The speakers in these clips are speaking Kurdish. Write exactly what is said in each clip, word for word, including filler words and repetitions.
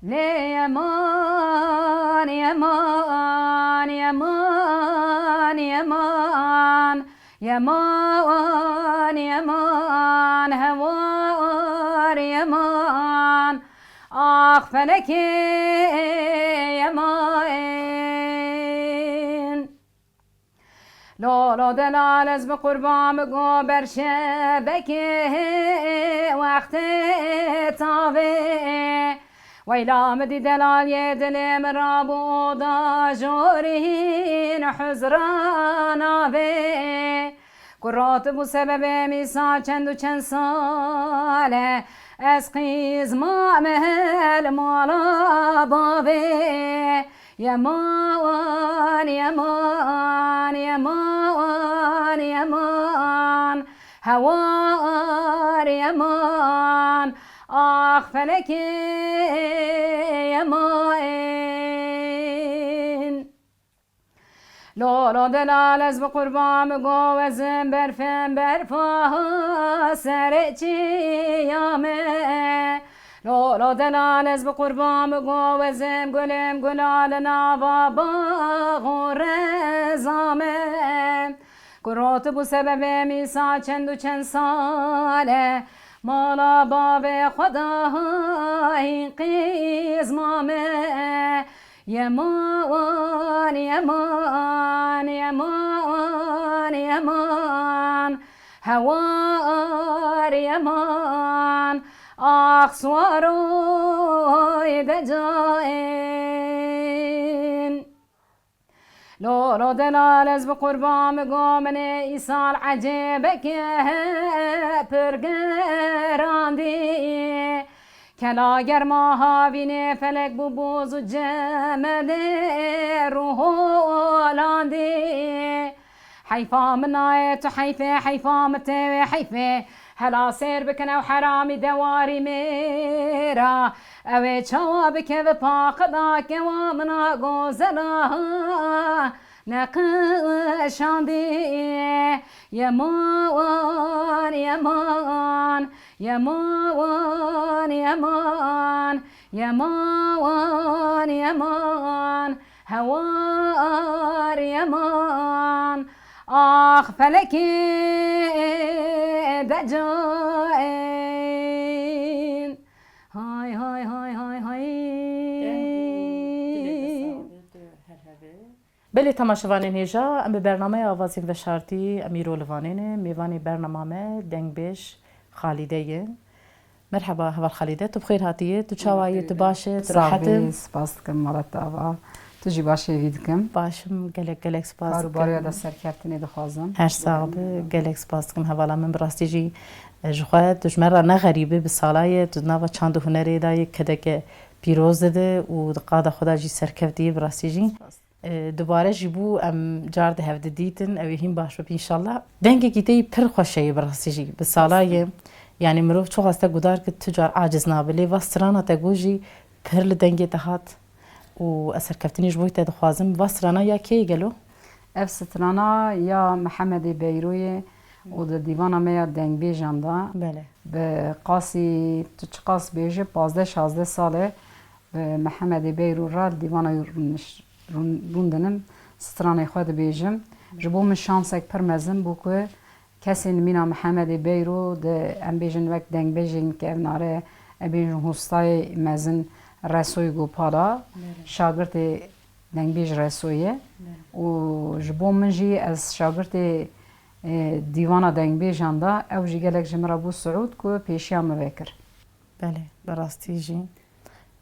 Lê yeman, yeman, yeman, yeman, yeman, yeman, hewar yeman, ax felekê yeman. Lolo delal ez bi qurban bi go berşebekê wextê tavê. Weyla min dî delal yê dilê min rabû oda jorîn huzra navê. Ku rotibû sebebê mîsa çend û çend sal e ez qîzma mehel mala bavê. Yeman, yeman, yeman, yeman, hewar yeman, ax felekê yeman. Lolo delal ez bi qurban bi go ezim berfin berfa serê çiya me. Lolo delal ez bi qurban bi go ezim gulim gulal nava bax û reza me. Ku rotibû sebebê mîsa çend û çend sal e mala bavê xwe da hîn qîzma me. Yeman, yeman, yeman, yeman, hewar yeman, ax suwaroy decaên. Lolo delal ez bi qurban bi go min ê îsal ecêbeke pir gerandî. Kela germa havînê felek bû boz û cemedê rûholandî. Heyfa min nayê tu heyfê, heyfa min tê wê heyfê. Hela sêr bikin ew heramî dewarî mêra. Ew ê çawa bikeve paqida kewa mina gozela neqeşandî. Yeman, yeman, yeman, yeman, yeman, yeman, hewar yeman, ax felekê decaên. Hay, hay, hay, hay, hay. Deng û dilê bi sade tu her hebe. Belê temaşevanên hêja, em bi bernameya Avazên Veşartî, em îro li Vanê ne. Mêvanê bernama me dengbêj Xalîde ye. Merheba, heval Xalîde, tu bi xêr hatiyê, tu çawa yî, tu baş î, tu rehet î? Spas dikim, Malat Ava. Tu jî baş hêvî dikim. Baş im, gelek, gelek spas dikim. Kar û bariya de serkeftinê dixwazim. Her sax bi, gelek spas dikim. Hevala min bi rastî jî, e, ji xwe, tu ji me re ne xerîb î, bi sala ye, tu di nava çand û hunerê de yê, kedeke pîroz dide û di qada xwe de jî serkevtî yê bi rastî jî. Spas. E, dubare jî bû, em car di hev didîtin, ew ê hîn baş bibe înşallah. Dengekî te yî pir xweş heye bi rastî jî. Bi sala ye. Yanî mirov çiqas te guhdar kir, tu car aciz nabe. Lê va strana te got jî pir li dengê te hat. Û ez serkeftinê ji bo te dixwazim. Va strana ya kê ye gelo? Ev strana ya Mihemedê Beyro ye û di dîvana me ya dengbêjan de. Belê. Bi qasî, tu çiqas bêje, pazdeh şazdeh sal e. Bi Mihemedê Beyro re li dîvana wî rûniş-, rûn-, rûn dinim, stranê xwe dibêjim. Ji bo min şansek pir mezin bû ku kesên mîna Mihemedê Beyro di, em bêjin, wek dengbêjên kevnare, em bêjin hostayê mezin Resoyê Gopala, şagirtê dengbêj Reso ye. Û ji bo min jî ez şagirtê, e, dîvana dengbêjan de, ew jî gelek ji min re bû siûd ku pêşiya min vekir. Belê, bi rastî jî.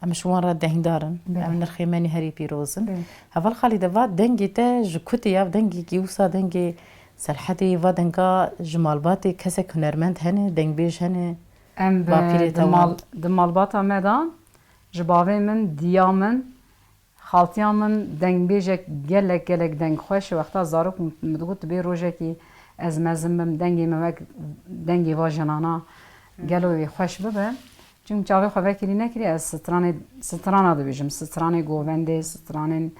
Em ji wan re deyndarin. Belê. Em nirxê me nî herî pîroz in. Belê. Heval Xalîde, va dengê te ji ku tê ya? Dengekî wisa dengê Serhedê, va denga ji malbatê kesek hunermend hene, dengbêj hene? Em bi, bapîrê te wan. Di mal-, di malbata me de ji bavê min, diya min, xaltiya min dengbêjek gelek, gelek dengxweş e. Wexta zarok min, min digot, dibê rojekî ez mezin bim, dengê min wek dengê va jinana gelo wê xweş bibe. Çimkî çavê xwe vekirî nekirî, ez stranê, strana dibêjim, stranê govendê, stranên,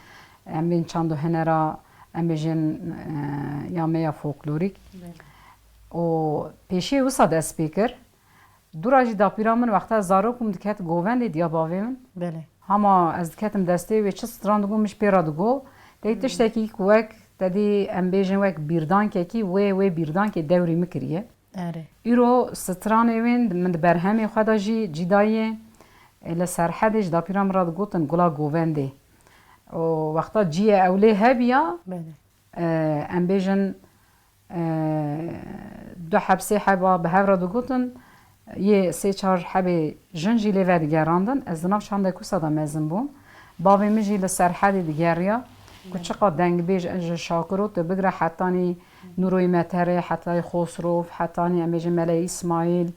em bên çand û hunera, em bêjin, e, ya me ya folklorîk. Belê. Û pêşiyê wisa dest pê kir. Dûra jî dapîra min wexta zarok bûm diket govendê diya bavê min. Belê. Hama ez diketim destê wê çi stran digot min ji pê re digot. Tey tiştekî ku wek te dî em bêjin wek bîrdankekî wê, wê bîrdankê dewrî min kiriye. Erê. Îro stranê wê min di berhemê xwe de jî cî daye. E, li Serhedê ji dapîra min re digotin gula govendê. Û wexta ciyê ew lê hebiya, Belê. e, em bêjin, e, du heb sê heba bi hev re digotin, yê sê çar hebê jin jî lê vedigerandin. Ez di nav çandek wisa de mezin bûm. Bavê min jî li Serhedê digeriya. Ku Belê. Çiqa dengbêj, ji Şakiro tu bigire hetanî Nûroyê Meterê, hetayê Xosrov, hetanî em bêjin Mele Îsmaîl,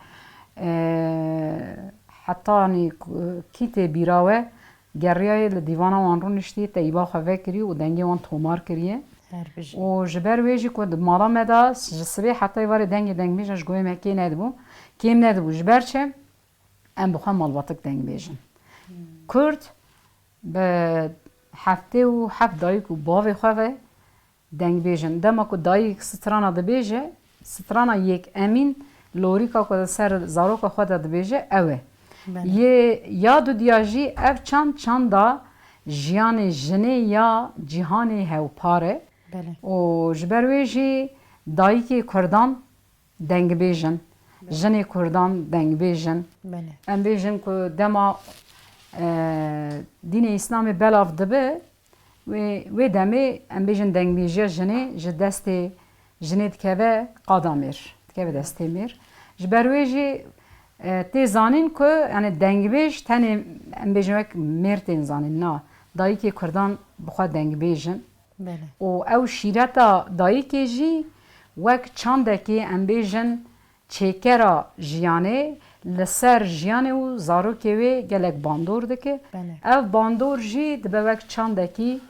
e, hetanî ku-, kî tê bîra we, geriyayê li dîvana wan rûniştî, teyîba xwe vekirî û dengê wan tomar kiriye. Her bijî. Û ji ber wê jî ku di mala me de ji sibê heta êvarê dengê dengbêjan ji guhê me kê nedibû, kêm nedibû. Ji ber çi? Em bi xwe malbatik dengbêj in. Hmm. Kurd bi heftê û heft dayik û bavê xwe ve dengbêj in. Dema ku dayik strana dibêje, strana yek emîn lorîka ku li ser zaroka xwe de dibêje, ew e. Belê. Yê ya dudiya jî ev çand, çanda jiyanê jinê ya cîhanê hewpar e. Belê. Û ji ber wê jî dayikê Kurdan dengbêj in, Belê. Jinê Kurdan dengbêj in. Belê. Em bêjin ku dema, e, dînê Îslamê belav dibe, wê, wê demê em bêjin dengbêjiya jinê ji destê jinê dikeve qada mêr, dikeve destê mêr. Ji ber wê jî, e, tê zanîn ku, yani, dengbêj tenê, em bêjin, wek mêr tên zanîn. Na, dayikê Kurdan bi xwe dengbêj in. Belê. Û ew şîreta dayikê jî wek çandekî, em bêjin, çêkera jiyanê li ser jiyanê û zarokê wê gelek bandor dike. Belê. Ev bandor jî dibe wek çandekî,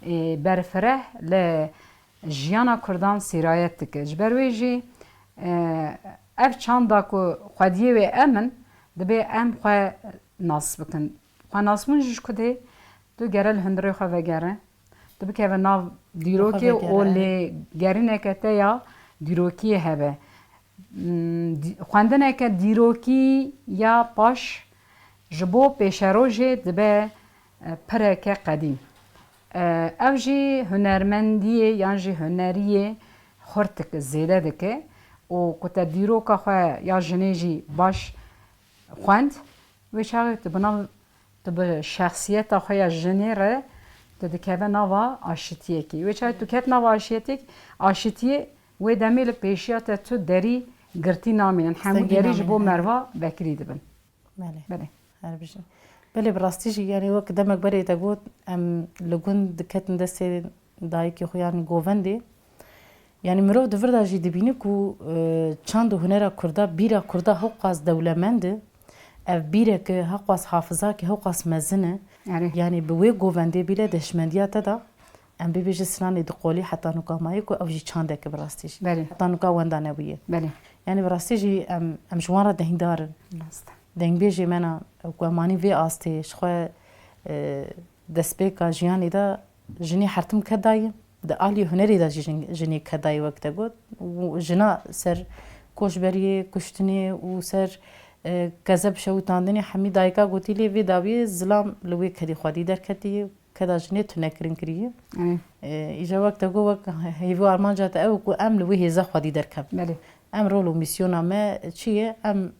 e, berfireh li jiyana Kurdan sîrayet dike. Ji ber wê jî, e, ev çanda ku xwediyê wê em in, dibê em xwe nas bikin. Xwenasbûn jî ji ku dê, tu gere li hundirê xwe vegere. Tu bikeve nav dîrokê û lêgerîneke te ya dîrokiyê hebe. Hmm, dî-, xwendineke dîrokî ya paş ji bo pêşerojê dibe, e, pireke qedîm. E, ev jî hunermendiyê yan jî huneriyê xurt dike, zêde dike û ku te dîroka xwe ya jinê jî baş xwend, wê çaxê tu bi nav, tu bi şexsiyeta xwe ya jinê re tu dikeve nava aşitiyekê. Wê çaxê tu ket nava aşitiyek-, aşitiyê, wê demê li pêşiya te tu derî girtî namînin. Hemû Zengî derî ji bo namînin, evet. merva vekirî dibin. Belê. Belê. Her bijî. Belê, bi rastî jî, yanî wek demek berê te got, em li gund diketin destê dayikê xwe, yanî govendê. Yanî mirov di vir de jî dibîne ku, e, çand û hunera Kurda, bîra Kurda hewqas dewlemend e. Ev bîreke hewqas hafizake hewqas mezin e. Erê. Yanî bi wê govendê bîle deşmendiya te de, em bibêjin stranê di qolî heta nuka maye ku ew jî çandeke bi rastî jî. Belê. Heta nuka wenda nebûye. Belê. Yanî bi rastî jî em, em ji wan re dehîndar in. Rast e. Dengbêjê me ne, ku em anî vê astê, ji xwe, e, destpêka jiyanê de jinê hertim kedayî, di aliyê hunerê de jî jin-, jinê kedayî wek te got. Û jina ser koçberiyê, kuştinê û ser, e, kezeb şewitandinê hemî dayika gotî lê vê dawiyê zilam li wê kedî xwedî derketî. Keda jinê tune kirin kiriye. Erê. E, îja wek te got, wek hêvî û armanca te ew ku em li wê hêza xwedî derkevin. Belê. Em rol û mîsyona me çi ye? Em,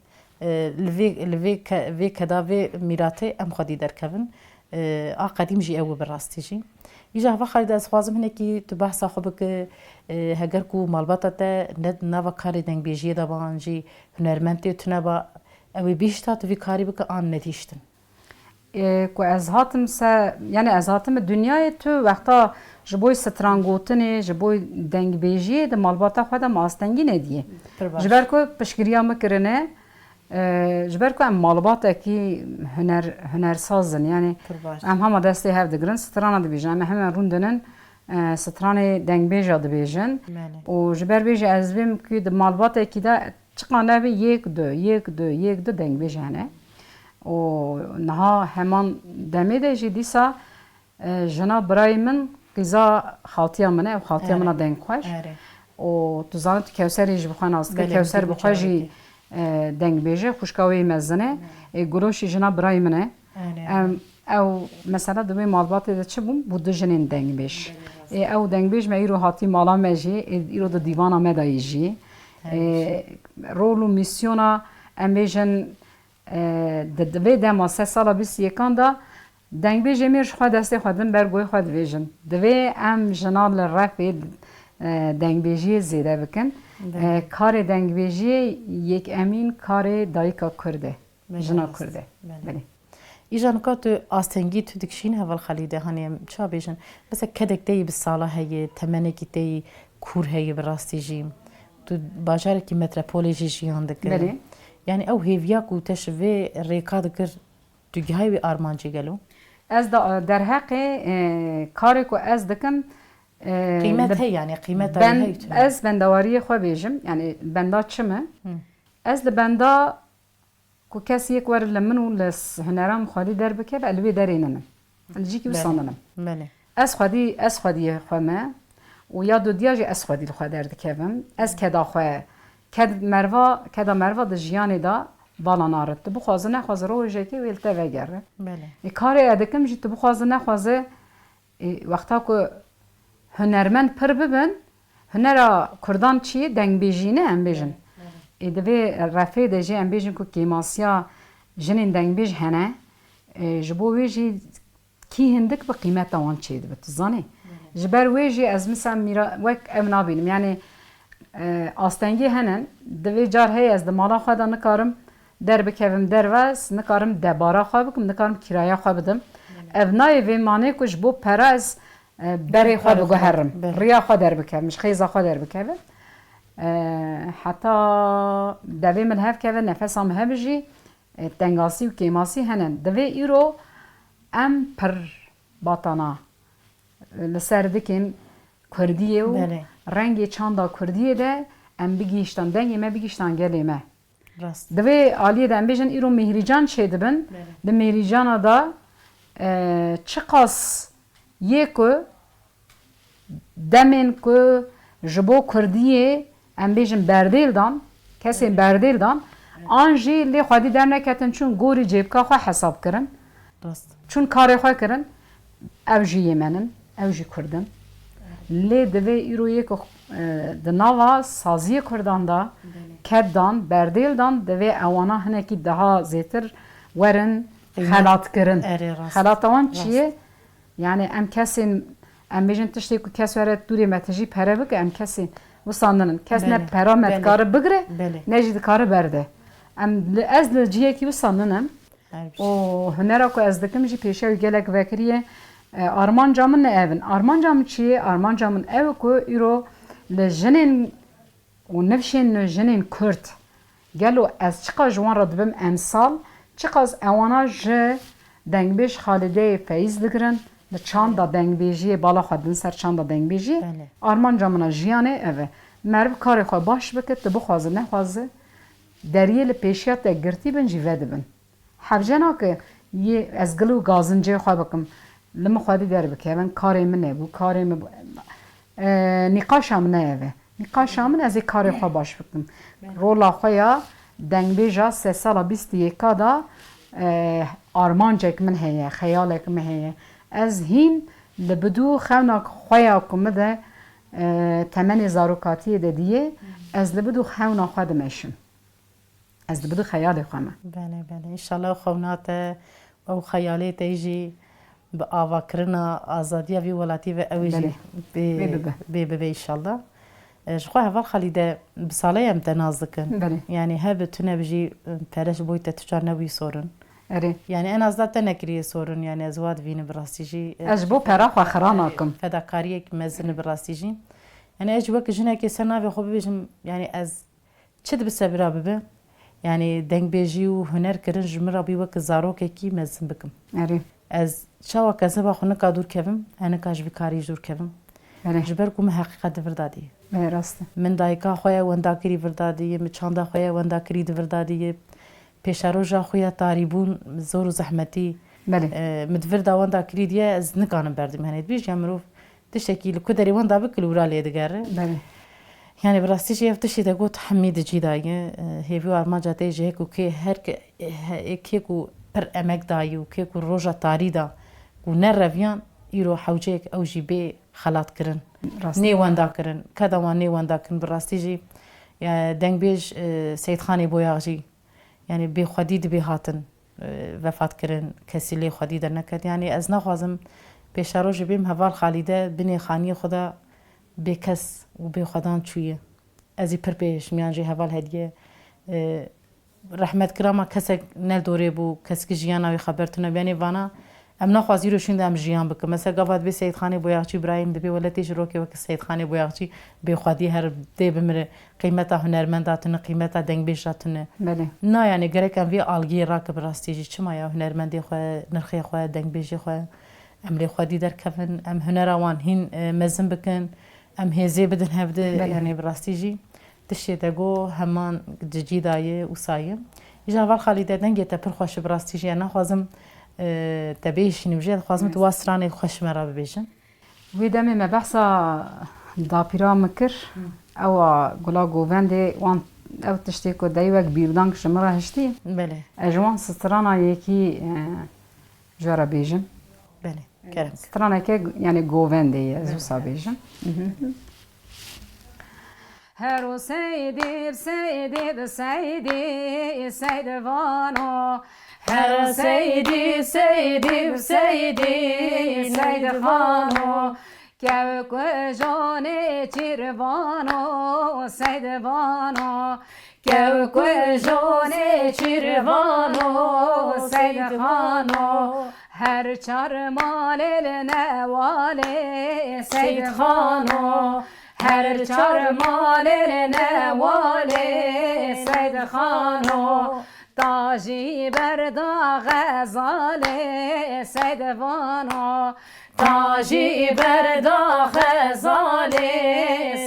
e, li vê, li vê ke-, vê keda vê mîratê em xwedî derkevin. E, a qedîm jî ew e bi rastî jî. Îja heva Xalîde ez xwazim hinekî tu behsa xwe bike, e, heger ku malbata te ne di nava karê dengbêjiyê de ba an jî hunermend tê tune ba, ew ê bihişta tu vî karî bike an nedihiştin? Ê, ku ez hatim se-, yani ez hatim dinyayê tu wexta ji bo strangotinê, ji bo dengbêjiyê di malbata xwe de me astengî nediye. Pir baş. Ji ber ku piştgiriya min kirine, e, ji ber ku em malbatekî huner-, hunersaz in, yani Pir baş. Em hema destê hev digirin, strana dibêjin, em hemen rûn dinin, e, stranê dengbêja dibêjin. Belê. Û ji ber vê jî ez vêm ku di malbatekî de çiqa nebe yek du, yek du, yek du dengbêj hene. Û niha heman demê de jî dîsa, e, jina birayê min qîza xaltiya min e, ew xaltiya min a Erê. dengxweş. Erê. Û tu zanî tu Kewserê jî bi xwe nas dike. Belê, Kewser min bi xwe jî dî e, dengbêj e, xwişka wê mezin e. Ê, Guloşî jina birayê min e. Em, ew mesela di wê malbatê de çi bûn? Bû du jinên dengbêj. Ê, ew dengbêj me îro hatî mala me jî, ê, îro di dîvana me de yî jî. Ê, rol û mîsyona, em bêjin, e, di, di vê dema sed sala bîst û yekan de dengbêjê mêr ji xwe destê xwe din ber guhê xwe dibêjin. Divê em jina li refê, e, dengbêjiyê zêde bikin. E, karê dengbêjiyê yekemîn karê dayika Kurd e. Jina Kurd e. Belê. Îja nika tu astengî tu dikişîn heval Xalîde, hanê em çawa bêjin? Mesela kedek te yî bi sala heye, temenekî te yî kûr heye bi rastî jî. Tu bajarekî metropolê jî jiyan dikir. Belê. Yani ew hêviya ku te ji vê rêka dikir, tu gihayî wê armancê gelo? Ez de, derheqê, e, karê ku ez dikim, e, Qîmet heye yani, qîmeta wê heye tu ne? Ez bendewariyê xwe bêjim, yani benda çi me? Ez li benda ku kes yek were li min û li s-, huneran xwedî derbikeve, ez li wê derê ninim. Li cîkî wisa ninim. Belê. Ez xwedî, ez xwediyê xwe me û ya dudiya jî ez xwedî li xwe derdikevim. Ez keda xwe, ked merva, keda merva di jiyanê de vala narit. Tu bixwaze nexwaze rojekê wê li te vegere. Belê. Ê, karê ez dikim jî tu bixwaze nexwaze, ê, wexta ku hunermend pir bibin, hunera Kurdan çi ye? Dengbêjî ne, em bêjin. Ê, divê refê de jî em bêjin ku kêmasiya jinên dengbêj hene. Ê, ji bo wê jî kî hindik bi qîmeta wan çêdibe, tu zanî. Ji ber wê jî ez misal mîra-, wek ev nabînim. Yani, e, astengî hene, divê car heye ez di mala xwe de nikarim derbikevim derve, ez nikarim debara xwe bikim, nikarim kîraya xwe bidim. Ev nayê vê manê ku ji bo pera ez, e, berê xwe biguherim, riya xwe derbikevim, ji xêza xwe derbikevim. E, heta devê min hev keve, nefesa min hebijî, e, tengasî û kêmasî hene. Divê îro em pir batana, e, li ser dikên Kurdiyê û rengê çanda Kurdiyê de em bigihîştan, dengê me bigihîştan gelê me. Rast. Di vê aliyê de em bêjin îro Mîhrîcan çêdibin. Belê. Di Mîhrîcana de, e, çiqas yê ku demên ku ji bo Kurdiyê em bêjin berdêl dan, kesên berdêl dan, an jî lê xwedî derneketin çûn gorî cêbka xwe hesab kirin. Rast. Çûn karê xwe kirin, ew jî yê me nin, ew jî Kurd in. Lê divê îro yê ku, e, di nava saziyê Kurdan de ked dan, berdêl dan, divê ewana hinekî daha zêtir werin xelatkirin. Erê, rast. Xelata wan çi ye? Yani em kesên, em bêjin tiştê ku kes were dûrê me tijî pere bike, em kesên wisa ninin. Kes ne pera me dikare bigire, ne jî dikare berde. Em li, ez li cihekî wisa ninim. Û hunera ku ez dikim jî pêşiya wî gelek vekirî ye. E, armanca min ne ev in. Armanca min çi ye? Armanca min ew e ku îro li jinên û nifşên jinên Kurd, gelo ez çiqas ji wan re dibim emsal, çiqas ewana ji dengbêj Xalideyê feyz digirin, li çanda dengbêjiyê bala xwe din ser çanda dengbêjiyê. Belê. Armanca min a jiyanê ev e. Meriv karê xwe baş bike, tu bixwaze nexwaze, deriyê li pêşiya te girtî bin jî vedibin. Hevce nake yê ez gil û gazincê xwe bikim. Li min xwedî derbikevin, karê min nebû, karê min bû. E, nîqaşa min ne ev e. Nîqaşa min ez ê karê xwe baş bikim. Rola xwe ya dengbêja sê sala bîst û yeka da, e, armancek min heye, xeyalek min heye. Ez hîn li bidû xewna xwe ya ku min de, e, temenê zarokatiyê de diye, ez li bidû xewna xwe dimeşim. Ez dibidû xeyalê xwe me. Belê, belê. Înşallah ew xewna te, ew xeyalê te jî bi avakirina azadiya vî welatî ve ew ê jî Belê. bê, Bê bibe. bê bibe înşallah. E, ji xwe heval Xalîde bi salê em te nas dikin. Belê. Yani he bi tune bi jî, e, pere ji boy te tu çar nebûyî sorin. Erê. Yani en azda te nekiriye sorin, yani ez wa divînim bi rastî jî, e, Ez ji bo pera xwe xira nakim. fedakariyek mezin e bi rastî jî. Yani ez jî wek jinekê ser navê xwe bibêjim, yani ez Çi dibi sebira bibe? Yani dengbêjî û huner kirin ji min re bî wek zarokekî mezin bikim. Erê. Ez çawa kezeba xwe nika dûr kevim, ez nika ji vî karî jî dûr kevim. Erê. Ji ber ku min heqîqet di vir de dî. Erê, rast e. Min dayika xwe ye wenda kirî vir de dî, min çanda xwe ye wenda kirî di vir de dî. Pêşeroja xwe ya tarîbûn, zor û zehmetî, Belê. e, min di vir de wenda kirî diye, ez nikanim berdim. Henê dibêj ya mirov tiştekî li ku derê wenda bike li wira lê digere. Belê. Yani bi rastî jî ev tiştê te got hemî di cî de ye. E, hêvî û armanca te jî hê ku kê her ke-, he-, kê ku pir emek dayî û kê ku roja tarî da ku nereviyan, îro hewceyek ew jî bê xelatkirin. Rastî. Nê wendakirin. Keda wan nê wendakirin bi rastî jî. Ya, dengbêj, e, Seyîdxanê Boyaxcî. Yani bê xwedî dibê hatin, e, vefat kirin, kesî lê xwedî derneket. Yani ez naxwazim pêşerojê bêm heval Xalîde binê xaniyê xwe de bê kes û bê xwedan çûye. Ez ê pir pê hişmiyan jî heval Hediye, e, rehmet kir ama kesek ne li dorê bû, keski jiyana wî xeber tune. Yani vana Em naxwazî îro şûnde em jiyan bikin. Mesela gava dibê Seyîdxanê Boyaxçî Îbrahîm dibê welatê ji rokê weke Seyîdxanê Boyaxçî bêxwedî her dê bimire. Qîmeta hunermenda tune, qîmeta dengbêja tune. Belê. Na yani gerek em vê algiyê rake bi rastî jî. Çima ya hunermendê xwe, nirxê xwe, dengbêjê xwe em lê xwedî derkevin, em hunera wan hîn, e, mezin bikin, em hêzê bidin hevdi. Belê. Yani bi rastî jî. Tiştê te got heman di cî de ye, wisa ye. Îja heval Xalîde, dengê te pir xweş e, bi rastî jî ez naxwazim, e, te bihişînim jê, dixwazim tu wa stranê xweş me re bibêjin. Wê demê me behsa dapîra min kir, ewa gula govendê wan, ew tiştê ku dey wek bîrdank ji min re hiştî. Belê. Ez ji wan strana yekî, e, ji we re bêjim. Belê, kerem. Straneke, yani govendê ye, ez wisa bêjim. Her o seydî, seydî, seydî, seyd vano. Her o seydî, seydî, seydî, seyd vano. Kew ku jonê çîr vano, seyd vano. Kew ku jonê çîr vano, Seyd Xano. Her çar malê li newalê, Seyd Xano. Her çar malê li newalê, Seyd Xano. Tajî berda xezalê, Seyd Vano. Tajî berda xezalê,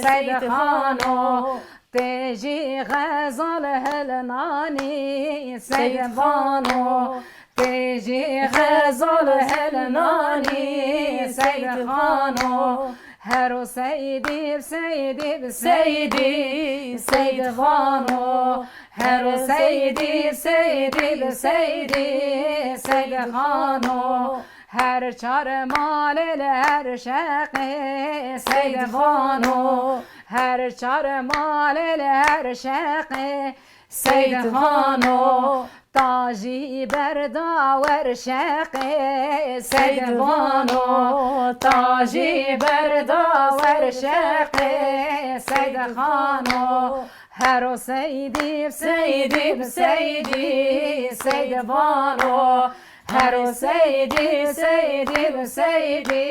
Seyd Xano. Tê jî xezal hilnanî, Seyd Vano. Tê jî xezal hilnanî, Seyd Xano. Her o seydî bi seydî bi seydî, Seyd Xano. Her o seydî, seydî bi seydî, Seyd Xano. Her çar malê li her şeqê, Seyd Xano. Her çar malê li her şeqê, Seyd Xano. Tajî berda wer şeqê, Seyd Vano. Tajî berda wer şeqê, Seyd Xano. Her o seydî, seydî, seydî, Seyd Vano. Her o seydî, seydî, seydî,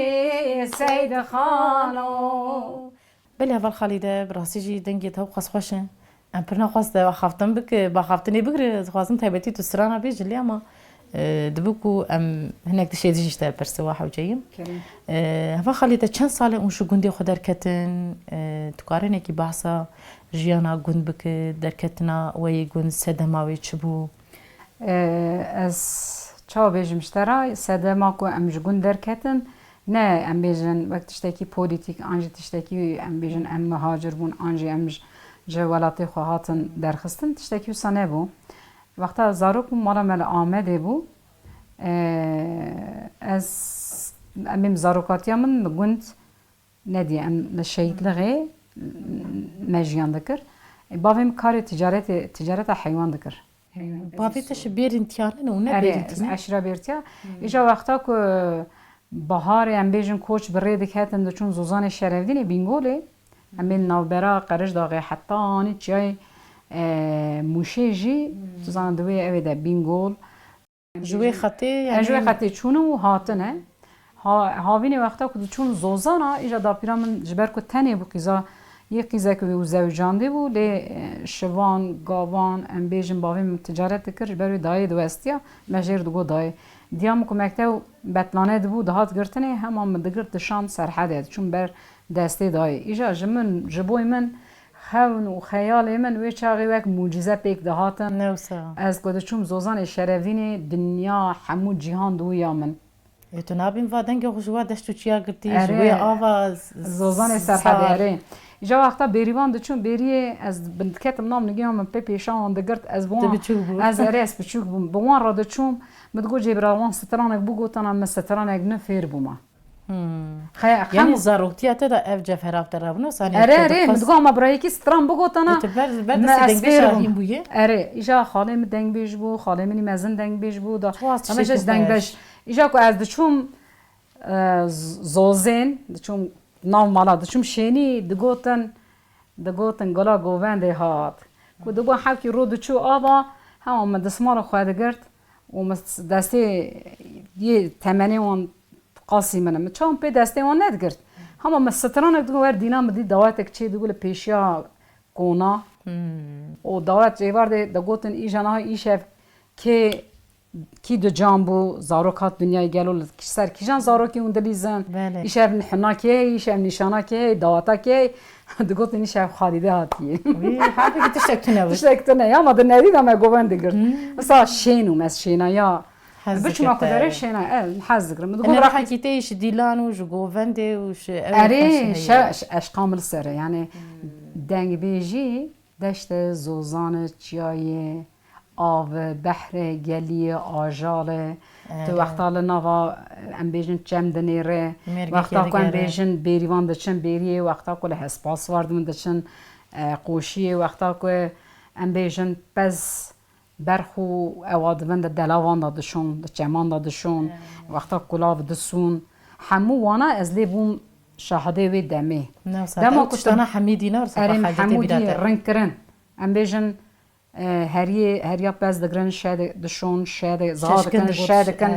Seyd Xano. Belê heval Xalîde, bi rastî jî dengê te ew qas xweş e. Em pir naxwaz te axaftin bik-, bi axaftinê bigire, dixwazim taybetî tu strana bêjî lê ama, e, dibe ku em hinek tiştê din jî ji te pirse wa hewceyî. Kerem. E, heval Xalîde, çend sal e hûn ji gundê xwe derketin? E, tu karinekî behsa jiyana gund bike, derketina we yê gund, sedema wê çi bû? E, ez çawa bêjim ji te re, sedema ku em ji gund derketin, ne em bêjin wek tiştekî polîtîk, an jî tiştekî em bêjin em mihacir bûn, an jî em ji, ji welatê xwe hatin derxistin, tiştekî wisa nebû. Wexta zarok bûm, mala me li Amedê bû. E, ez, em ê zarokatiya min li gund nedî, em li şehîdlixê me jiyan dikir. Bavê min karê ticaretê, ticareta heywan dikir. Bavê te ji Bêrîntiyan e û ne Erê, Bêrîntî ne? Eşîra Bêrîntiya. Îja wexta ku baharê em bêjin koç bi rê diketin diçûn Zozanê Şerevdînê Bîngolê. Em ê navbera Qerejdaxê hetanî çiyayê, e, Mûşê jî, tu zanin di wê evê de Bîngol. Ji wê xetê, e, ji wê yani xetê çûne û hatine. Ha, havînê wexta ku diçûn Zozana, îja dapîra min ji ber ku tenê bû qîza, yê qîzek wê û zewicandê bû, lê, e, şivan, gavan, em bêjin bavê min ticaret dikir, ji ber wê dayê diwestiya, me jêr digot dayê. Diya min ku mektev betlane dibû, dihat girtinê, hema min digirt dişand Serhedê, diçûm ber destê dayê. Îja ji min, ji boy min, xewn û xeyalê min wê çaxê wek mucîze pêk dihatin. Ne wisa. Ez ku diçûm Zozanê Şerevdînê, dinya, hemû cîhan diwiya min. Ê, tu nabîn va dengê xwe ji wa deşt û çiya girtî, ji Erê. wê ava z-, Zozanê Serhedê, sar. Erê. Îja wexta bêrîvan diçûm, bêriyê ez bin diketim nav nigihan min pê pêşa wan digirt, ez bi wan, biçûk bû. Ez erê ez biçûk bûm. Bi wan re diçûm, min digot, Cêbira, wan stranek bigotana, min stranek ne fêr bûma. Hmm. Xe-, Yanî zaroktiya te de ev cevhera te rabûna, sanî Erê, erê, min digot, ma birayekî stran bigotana, Ê, tu ber, ber destê dengbêja hîn bûye? Erê, îja xalê min dengbêj bû, xalê min mezin dengbêj bû, da, Çiqas ama tiştekî ji dengbêj. xweş. Îja ku ez diçûm, e, z-, zozên, diçûm nav mala, diçûm şênî, digotin, digotin, Gula govendê hat. Ku digot hevkî ro diçû ava, hema min dismala xwe digirt û min destê yê temenê wan qasî min. Min çawan pê destê wan nedigirt. Hema min stranek digot wer dîna min dî dawetek çê digot li pêşiya kona. Hmm. Û dawet êvar de digotin, îja niha îşev kê, kî di can bû, zarok hat dinyayê, gelo li ser kîjan zarokî hûn dilîzin? Belê. Îşev hina kê heye, îşev nîşana kê heye, daweta kê heye? Digotin, îşev Xalîde hatiye. Wî, halbûkî tiştek tune bû. Tiştek tune ya, ma di nerî de me govend digirt. Hmm. Mesela şên û me şêna ya. Hez Biçûma dikir ku te, derê erê. Şêna, e, hez digirim. Min digot, Ene rehekî te ji dîlan û ji govendê û ji ew Erê, xweş heye. Şe-, şe-, eşqa min li ser e. Yani, hmm, dengbêjî deşte, zozane, çiyayê, ave, behre, geliyê, ajale. Tu wexta li nava, em bêjin, çem dinêre. Wexta ku em bêjin bêrîvan diçin bêriyê, wexta ku li hespas wardin diçin, e, qoşiyê, wexta ku em bêjin pez berx û ewa di bin de delavan de dişon, di çeman de dişon, wexta kulav disûn. Hemû wana ez lê bûm şahidê wê demê. Dema ku tiştana hemî dîna, erê, hemû dî ring kirin. Em bêjin, e, heriyê, heriya pez digirin, şe di-, dişon, şe di-, ziha dikin, şe dikin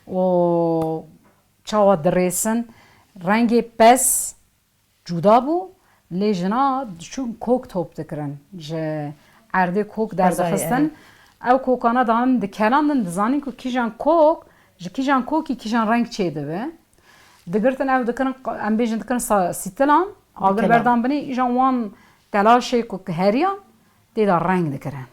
û çawa dirêsin. Rengê pez cuda bû, lê jina diçûn kok top dikirin. Ji erdê kok derdixistin. Ew kokana danin dikelandin, dizanîn ku kîjan kok, ji kîjan kokî kîjan reng çêdibe. Digirtin ew dikirin, em bêjin dikirin sa-, sîtilan, agir berdan binê, îjan wan telaşê ku heriyan tê de reng dikirin.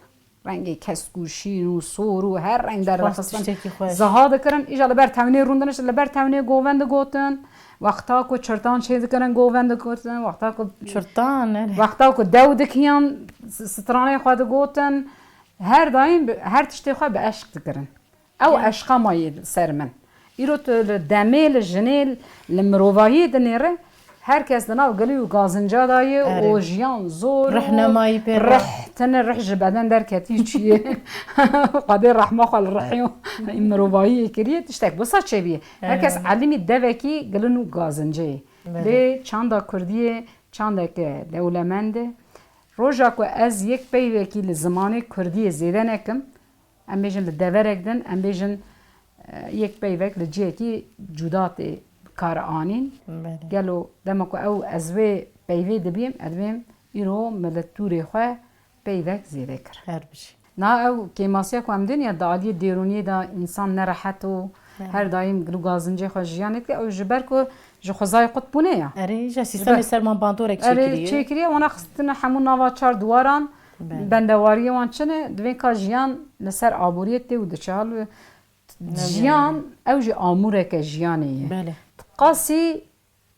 Rengê keskû, şîn û sor û her reng derdixistin. Ziha dikirin, îja li ber tewnê rûndin, li ber tewnê govend digotin. Wexta ku çirtan çê dikirin, govend digotin. Wexta ku Çirtan, erê. Wexta ku dew dikiyan, s-, stranê xwe digotin. Her daîm bi, her tiştê xwe bi eşq dikirin. Ew eşqa mayî li ser min. Îro tu li demê, li jinê, li mirovahiyê dinêre, her kes di nav gilî û gazinca de ye û jiyan zor û rih nemayî pê re. Rih tine, rih ji beden derketî çûye. Xwedê rehma xwe li rihê û mirovahiyê kiriye, tiştek wisa çêbûye. Her kes elîmî devekî gilin û gazincê ye. Belê. Lê çanda kurdiyê çandeke dewlemend e. Roja ku ez yek peyvekî li zimanê kurdiyê zêde nekim, em bêjin li deverek din, em bêjin, e, yek peyvek li cihekî cuda tê bi kar anîn. Belê. Gelo dema ku ew ez wê peyvê dibîm, ez dibêm îro min li tûrê xwe peyvek zêde kir. Her bijî. Na ew kêmasiya ku em dîn ya di aliyê dêrûniyê de însan nerehet û her daîm gil û gazincê xwe jiyanê dike, ew ji ber ku ji xwezayê qut bûne ya. Erê, ji sîstemê ser man bandorek çêkiriye. Erê, çêkiriye, wana xistine hemû nava çar diwaran, Belê. Bendewariyê wan çi ne, divê ka jiyan li ser aboriyê tê û diçe hal. Jiyan, ew jî amûreke jiyanê ye. Belê. Qasî,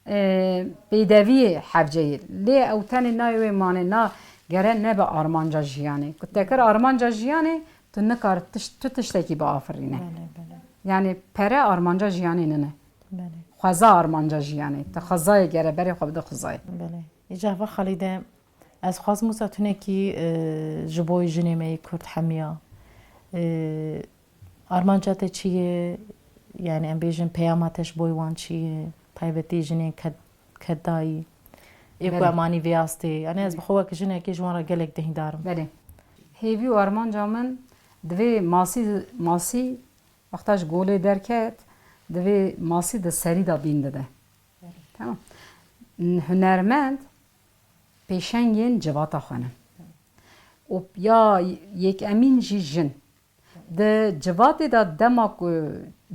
e, pêdeviyê hevce ye. Lê ew tenê nayê wê manê, na gere nebe armanca jiyanê. Ku te kir armanca jiyanê, tu nikar tiş-, tu tiştekî biafirîne. Belê, belê. Yani pere armanca jiyanê nine. Belê. Xweza armanca jiyanê. Tu xwezayê gere berê xwe bide xwezayê. Belê. Îca va Xalîde, ez xwazim wisa tunekî, e, ji bo jinê me yê Kurd hemiya. E, armanca te çi ye? Yani em bêjin peyama te ji bo wan çi ye? Taybetî jinên ked-, kedayî. Ê ku Belê. Em anî vê astê. Yani ez bi xwe wek jinekê ji wan re gelek dehdar im. Belê. Hêvî û armanca min divê masî, masî wexta ji golê derket, divê masî di serî de bîn dide. Belê. Tamam. Hunermend pêşengên civata xwe ne. Û ya yekemîn jî jin. Di civatê de dema ku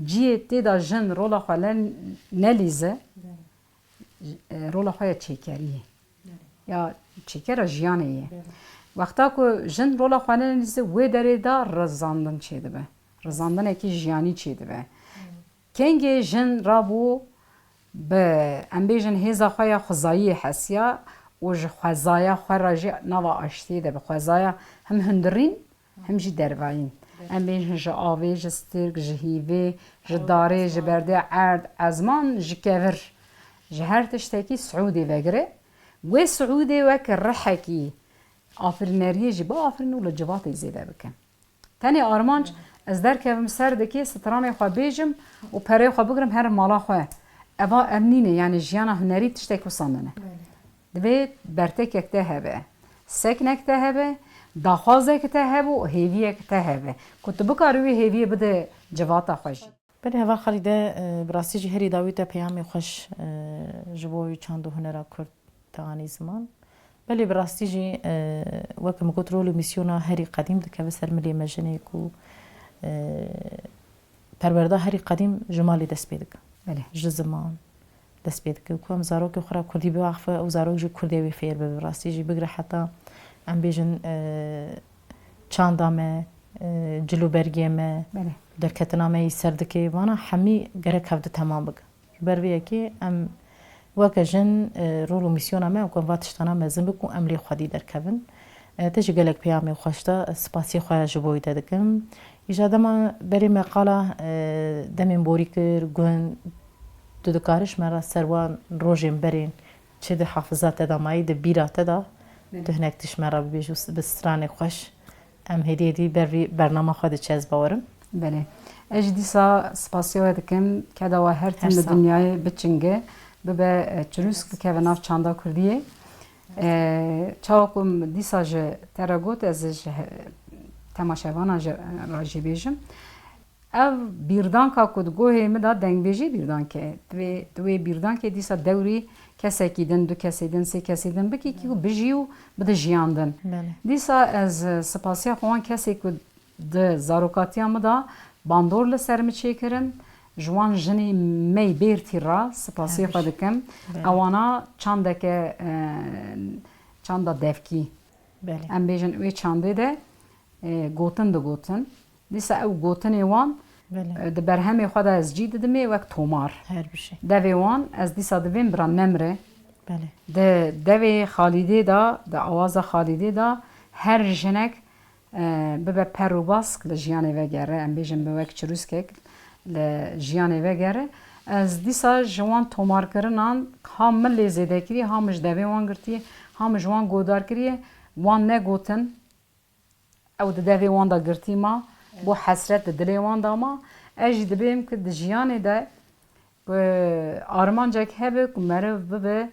cihê tê de jin rola xwe le-, nelîze, e, rola xwe ya çêkeriyê. Ya çêkera jiyanê ye. Wexta ku jin rola xwe nelîze, wê derê de rizandin çêdibe. Rizandinekî jiyanî çêdibe. Kengê jin rabû bi, em bêjin, hêza xwe ya xwezayiyê hesiya û ji xwezaya xwe re jî nava aştiyê de bi xwezaya him hundirîn, him jî dervayîn. Em bêjin ji avê, ji stirk, ji hîvê, ji darê, ji berdê, erd, ezman, ji kevir, ji her tiştekî siûdê vegire. Wê siûdê wek rihekî afirîneriyê jî biafirîn û li civatê zêde bike. Tenê armanc ez derkevim ser dikê, stranê xwe bêjim û perê xwe bigrim herim mala xwe. Eva ev nîne, yani jiyana hunerî tiştek wisa nine. Divê bertekek te hebe, seknek te hebe, daxwazek te hebe û hêviyek te hebe ku tu bikarî wê hêviyê bide civata xwe jî. Belê, Heval Xalîde, e, bi rastî jî herî dawî te peyamê xweş, e, ji bo wî çand û hunera Kurd te anî ziman. Belê, bi rastî jî, e, weke min got, rol û mîsyona herî qedîm dikeve ser milê me jinê ku, e, perwerda herî qedîm ji malê dest pê dike. Belê. Ji ziman dest pê dike. Ku em zarokê xwe re kurdî biaxife, ew zarok jî kurdê wê fêr bibe. Bi rastî jî bigire heta em bêjin, e, çanda me, e, cil û bergê me, Belê. derketina me yî ser dikê. Vana hemî gerek hevdu temam bike. Ji ber vê yekê em weke jin, e, rol û mîsyona me, em ku em va tiştana mezin bikin û em lê xwedî derkevin. E, te jî gelek peyamê xweş da, spasiyê xwe ji bo wî te dikim. Îja dema berê me qala, e, demên borî kir, gund, tu dikariş me re ser wan rojên berên çi di hafiza te de mayî, di bîra te de, Belê. tu hinek tişt me re bibêj û s-, bi stranê xweş. Em hêdî hêdî ber vî bernama xwe diçe, ez bawerim. Belê. Ez jî dîsa spasiya we dikim. Keda we her tim Her li sağ ol. dinyayê biçinge, bibe, e, çirûsk, bikeve nav çanda kurdiyê. E, çawa ku min dîsa ji te re got, ez ji he-, temaşevana ji, re jî bêjim. Ev bîrdanka ku di guhê min de dengbêjî bîrdanke. Divê, di wê bîrdankê dîsa dewrî kesekî din, du kesê din, sê kesê din bikî ku bijî û bide jiyan din. Belê. Dîsa ez, e, spasiya xwe wan kesê ku di zarokatiya min de bandor li ser min çêkirin, ji wan jinê me yî bêrtî re spasiyê Her xwe bijî. dikim. Belê. Ewana çandeke, e, çanda devkî. Belê. Em bêjin wê çandê de, e, gotin digotin. Dîsa ew gotinê wan, Belê. e, di berhemê xwe de ez cî didimê wek tomar. Her bijî. Devê wan ez dîsa divêm bira nemre. Belê. Di devê Xalîdê de, di awaza Xalîdê de her jinek, e, bibe per û bask li jiyanê vegere, em bêjin bi wek çirûskek li jiyanê vegere. Ez dîsa ji wan tomarkirinan ha min lê zêde kiriye, ha min ji devê wan girtiye, ha min ji wan godar kiriye, wan negotin. Ew di devê wan de girtî ma, bû hesret di dilê wan de ma. Ez jî dibêm ku di jiyanê de, e, armancek hebe ku meriv bibe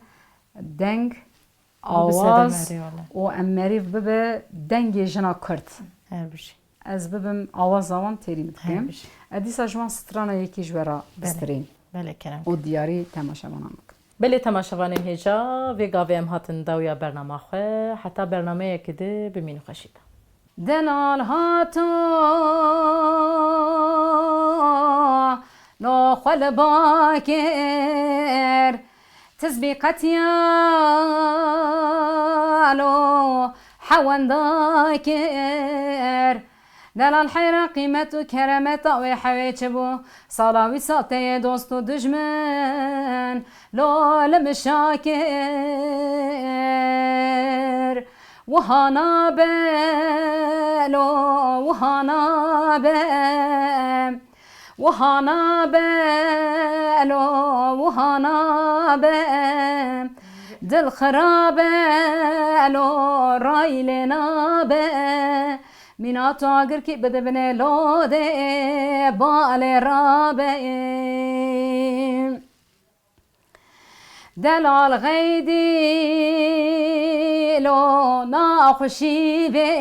deng, Bibe sedema awaz erê wala. û em meriv bibe dengê jina Kurd. Her bijî. Ez bibim awaza wan têrî Her bikim. bijî. Ez dîsa ji wan strana yekî ji we re Belê. bistirîn. Belê, kerem. Û diyarî temaşevanan bikim. Belê temaşevanên hêja, vê gavê em hatin dawiya bernama xwe. Heta bernameyekî di bimînin xweşî de. Delal hata no xwe li ba kir, tizbî qetiya lo hewenda kir. Delal heyra qîmet û keremeta wê hewê çi bû? Sala wî sal te yê dost û dijmin lo li min şakir. Wiha nabe lo, wiha nabe. Wiha nabe lo, wiha nabe. Dil xirabe lo, ray lê nabe. Mîna tu agirkî bide binê lodê, balê rabe. Delal xeydî lo naxweşî vê,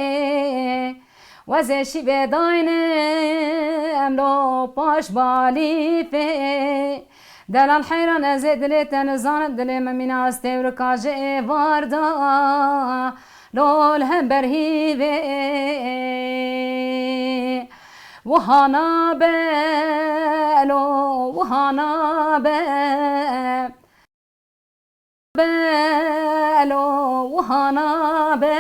wezê şîvê dayne em lo paş balî fê. Delal heyran ez ê dilê te nizanim, dilê min mîna ez têwrika ji êvar da. Lo li hember hîvê wiha nabe, lo wiha nabe. Be, lo wiha nabe,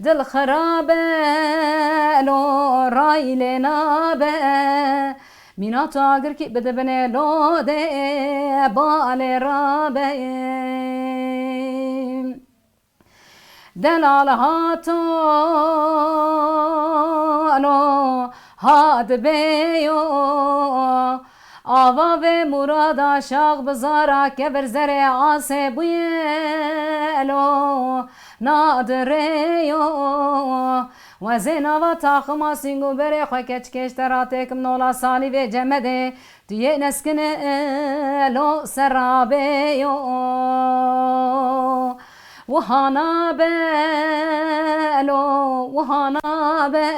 dil xirabe, lo ray lê nabe. Mîna tu agirkî bide binê lodê, balê rabe. Delal hato, elo, hat bêyo. Ava vê murada şax bizara kevir zerê asê bûye, elo, nadirêyo. Wezê nava taxima sîng û berê xwe keçkêş te ra têkim nola salî vê cemedê. Tu yê neskine lo serabê yo. Wiha nabe lo, wiha nabe.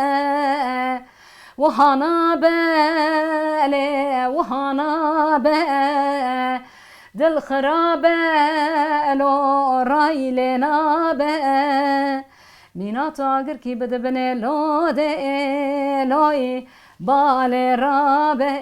Wiha nabe lê, wiha nabe. Dil xirabe lo, ray lê nabe. Mîna tu agirkî bidibinê lo dê, loyî balê rabe.